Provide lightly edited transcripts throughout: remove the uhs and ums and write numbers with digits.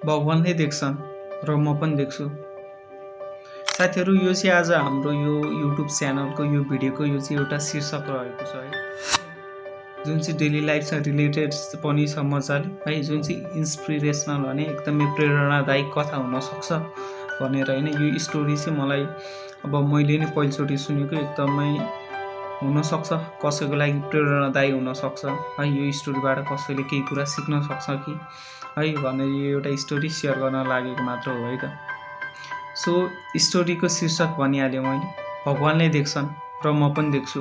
भगवानले देख्छन् र म पनि देख्छु। साथीहरू, यो चाहिँ आज हाम्रो यो युट्युब च्यानलको यो भिडियोको यो चाहिँ एउटा शीर्षक रहेको छ है, जुन चाहिँ डेली लाइफसँग रिलेटेड पनि छ मजाले है, जुन चाहिँ इन्सपिरेसनल भने एकदमै प्रेरणादायी कथा हुनसक्छ भनेर होइन। यो स्टोरी चाहिँ मलाई अब मैले नि पहिलोचोटि सुनेको, एकदमै हुनसक्छ कसैको लागि प्रेरणादायी हुनसक्छ है। यो स्टोरीबाट कसैले केही कुरा सिक्न सक्छ कि है भनेर यो एउटा स्टोरी सेयर गर्न लागेको मात्र हो है त। सो स्टोरीको शीर्षक भनिहालेँ मैले, भगवानले देख्छन् र म पनि देख्छु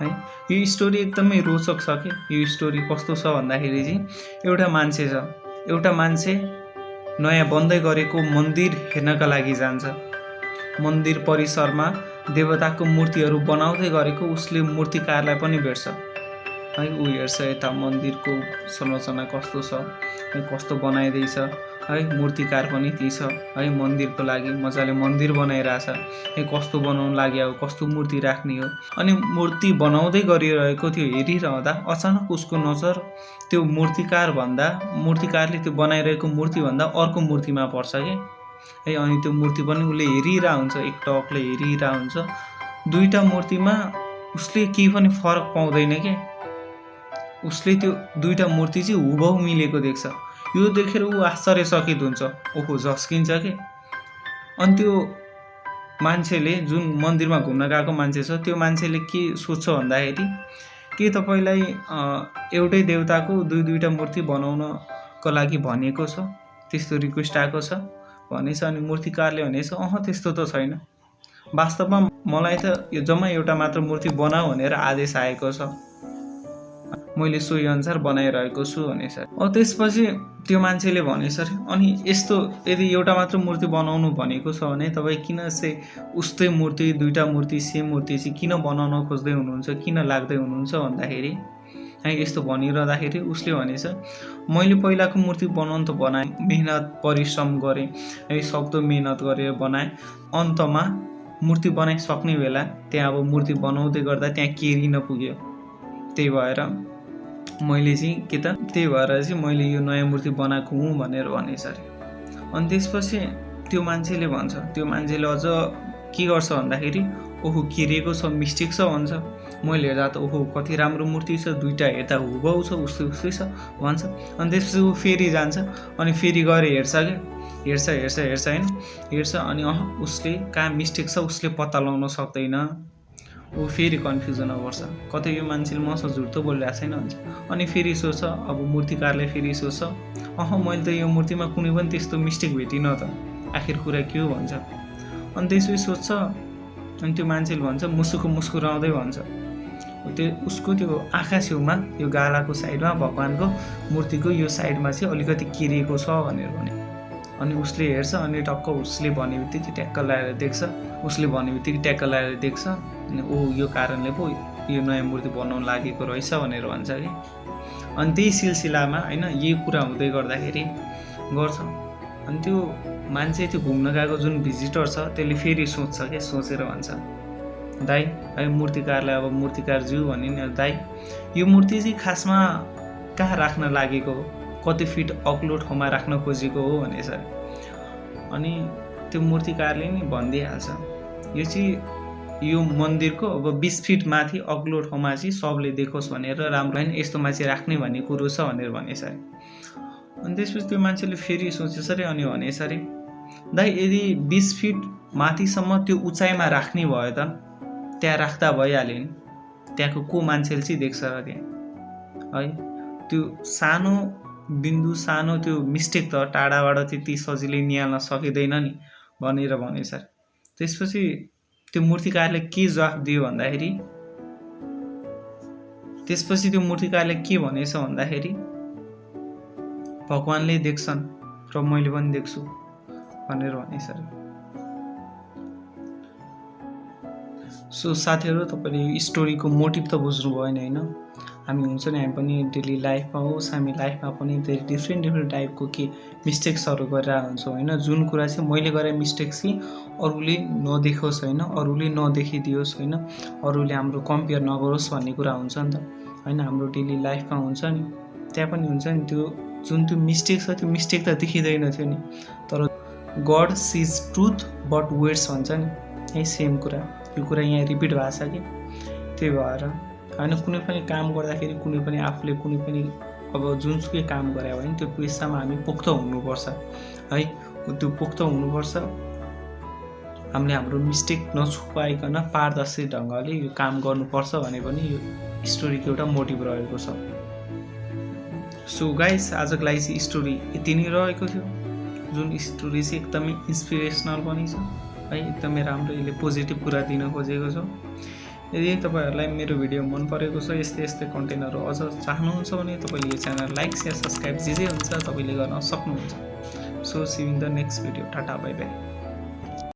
है। यो स्टोरी एकदमै रोचक छ कि। यो स्टोरी कस्तो छ भन्दाखेरि चाहिँ एउटा मान्छे नयाँ बन्दै गरेको मन्दिर हेर्नका लागि जान्छ। मन्दिर परिसरमा देवताको मूर्तिहरू बनाउँदै गरेको उसले मूर्तिकारलाई पनि भेट्छ है। ऊ हेर्छ यता मन्दिरको संरचना कस्तो छ है, कस्तो बनाइँदैछ है, मूर्तिकार पनि त्यही छ है, मन्दिरको लागि मजाले मन्दिर बनाइरहेछ है। कस्तो बनाउनु लागि अब कस्तो मूर्ति राख्ने हो। अनि मूर्ति बनाउँदै गरिरहेको त्यो हेरिरहँदा अचानक उसको नजर त्यो मूर्तिकारले त्यो बनाइरहेको मूर्तिभन्दा अर्को मूर्तिमा पर्छ कि है। अनि त्यो मूर्ति पनि उसले हेरिरहेको हुन्छ, एकटकले हेरिरहेको हुन्छ। दुईवटा मूर्तिमा उसले केही पनि फरक पाउँदैन के। उसले त्यो दुईवटा मूर्ति चाहिँ हुबहु मिलेको देख्छ। यो देखेर ऊ आश्चर्यचकित हुन्छ, ओहो झस्किन्छ के। अनि त्यो मान्छेले, जुन मन्दिरमा घुम्न गएको मान्छे छ, त्यो मान्छेले के सोध्छ भन्दाखेरि के तपाईँलाई एउटै देवताको दुईवटा मूर्ति बनाउनको लागि भनेको छ, त्यस्तो रिक्वेस्ट आएको छ भनेछ। अनि मूर्तिकारले भनेछ त्यस्तो त छैन, वास्तवमा मलाई त यो जम्मा एउटा मात्र मूर्ति बनाऊ भनेर आदेश आएको छ, मैले सोही अनुसार बनाइरहेको छु भनेछ। त्यसपछि त्यो मान्छेले भनेछ अरे अनि यस्तो यदि एउटा मात्र मूर्ति बनाउनु भनेको छ भने तपाईँ किन चाहिँ उस्तै मूर्ति, दुईवटा मूर्ति, सेम मूर्ति चाहिँ किन बनाउन खोज्दै हुनुहुन्छ, किन लाग्दै हुनुहुन्छ भन्दाखेरि है। यस्तो भनिरहँदाखेरि उसले भनेछ मैले पहिलाको मूर्ति बनाउनु त बनाएँ, मेहनत परिश्रम गरेँ है, सक्दो मेहनत गरेर बनाएँ। अन्तमा मूर्ति बनाइसक्ने बेला त्यहाँ अब मूर्ति बनाउँदै गर्दा त्यहाँ केरी नपुग्यो। त्यही भएर चाहिँ मैले यो नयाँ मूर्ति बनाएको हुँ भनेर भनेछ अरे। अनि त्यसपछि त्यो मान्छेले अझ के गर्छ भन्दाखेरि ओहो केरिएको छ, मिस्टेक छ भन्छ। मैले हेर्दा त ओहो कति राम्रो मूर्ति छ, दुईवटा हेर्दा हुबहु छ, उस्तै छ भन्छ। अनि त्यसपछि ऊ फेरि जान्छ, अनि फेरि गएर हेर्छ होइन, हेर्छ अनि उसले कहाँ मिस्टेक छ उसले पत्ता लगाउन सक्दैन। ऊ फेरि कन्फ्युजनमा पर्छ, कतै यो मान्छेले मसँग झुट त बोलिरहेको छैन भन्छ। अनि फेरि सोच्छ, अब मूर्तिकारले फेरि सोच्छ मैले त यो मूर्तिमा कुनै पनि त्यस्तो मिस्टेक भेटिनँ त, आखिर कुरा के हो भन्छ। अनि त्यसपछि सोच्छ, अनि त्यो मान्छेले भन्छ मुस्कुराउँदै भन्छ उसको त्यो आँखा छेउमा यो गालाको साइडमा भगवानको मूर्तिको यो साइडमा चाहिँ अलिकति केरिएको छ भनेर भने। अनि उसले हेर्छ, अनि टक्क उसले भने बित्तिकै ट्याक्क लगाएर देख्छ अनि यो कारणले पो यो नयाँ मूर्ति बनाउन लागेको रहेछ भनेर भन्छ कि। अनि त्यही सिलसिलामा होइन यही कुरा हुँदै गर्दाखेरि गर्छ। अनि त्यो मान्छे, त्यो घुम्न गएको जुन भिजिटर छ त्यसले फेरि सोचेर भन्छ दाइ है, मूर्तिकारलाई अब मूर्तिकारज्यू भने नि दाइ यो मूर्ति चाहिँ खासमा कहाँ राख्न लागेको हो, कति फिट अग्लो ठाउँमा राख्न खोजेको हो भनेछ। अनि त्यो मूर्तिकारले नि भनिदिइहाल्छ यो चाहिँ यो मन्दिरको अब 20 फिट माथि अग्लो ठाउँमा चाहिँ सबले देखोस् भनेर राम्रो होइन, यस्तोमा चाहिँ राख्ने भन्ने कुरो छ भनेर भनेछ अरे। अनि त्यसपछि त्यो मान्छेले फेरि सोचेछ अरे, अनि भनेछ अरे दाइ यदि 20 फिट माथिसम्म त्यो उचाइमा राख्ने भयो त त्यहाँ राख्दा भइहाल्यो नि, त्यहाँको को मान्छेले चाहिँ देख्छ र त्यहाँ है। त्यो सानो बिन्दु, सानो त्यो मिस्टेक त टाढाबाट त्यति सजिलै निहाल्न सकिँदैन नि भनेर भनेछ। त्यसपछि त्यो मूर्तिकारले के जवाफ दियो भन्दाखेरि भगवानले देख्छन् र मैले पनि देख्छु भनेर भनेछ। सो साथीहरू, तपाईँले यो स्टोरीको मोटिभ त बुझ्नुभयो नि होइन। हामी हुन्छ नि, हामी पनि डेली लाइफमा होस्, हामी लाइफमा पनि धेरै डिफ्रेन्ट टाइपको के मिस्टेक्सहरू गरिरहेको हुन्छौँ होइन। जुन कुरा चाहिँ मैले गरेँ मिस्टेक चाहिँ अरूले नदेखोस् होइन, अरूले नदेखिदियोस् होइन, अरूले हाम्रो कम्पेयर नगरोस् भन्ने कुरा हुन्छ नि त होइन। हाम्रो डेली लाइफमा हुन्छ नि, त्यहाँ पनि हुन्छ नि त्यो जुन त्यो मिस्टेक छ त्यो मिस्टेक त देखिँदैन थियो नि, तर God sees truth but words भन्छ नि, यही सेम कुरा, यो कुरा यहाँ रिपिट भएको छ कि। त्यही भएर होइन कुनै पनि काम गर्दाखेरि कुनै पनि आफूले कुनै पनि अब जुनसुकै काम गरे भने त्यो पेसामा हामी पोख्त हुनुपर्छ है, त्यो पोख्त हुनुपर्छ। हामीले हाम्रो मिस्टेक नछुपाइकन पारदर्शी ढङ्गले यो काम गर्नुपर्छ भने पनि यो स्टोरीको एउटा मोटिभ रहेको छ। सो गाइस आजको लागि चाहिँ स्टोरी यति नै रहेको थियो, जुन स्टोरी चाहिँ एकदमै इन्सपिरेसनल पनि छ है, एकदमै राम्रो, यसले पोजिटिभ कुरा दिन खोजेको छ। यदि तपाईँहरूलाई मेरो भिडियो मन परेको छ, यस्तै कन्टेन्टहरू अझ चाहनुहुन्छ भने तपाईँले यो च्यानल लाइक सेयर सब्सक्राइब जे हुन्छ तपाईँले गर्न सक्नुहुन्छ। So see in the next video, tata bye by.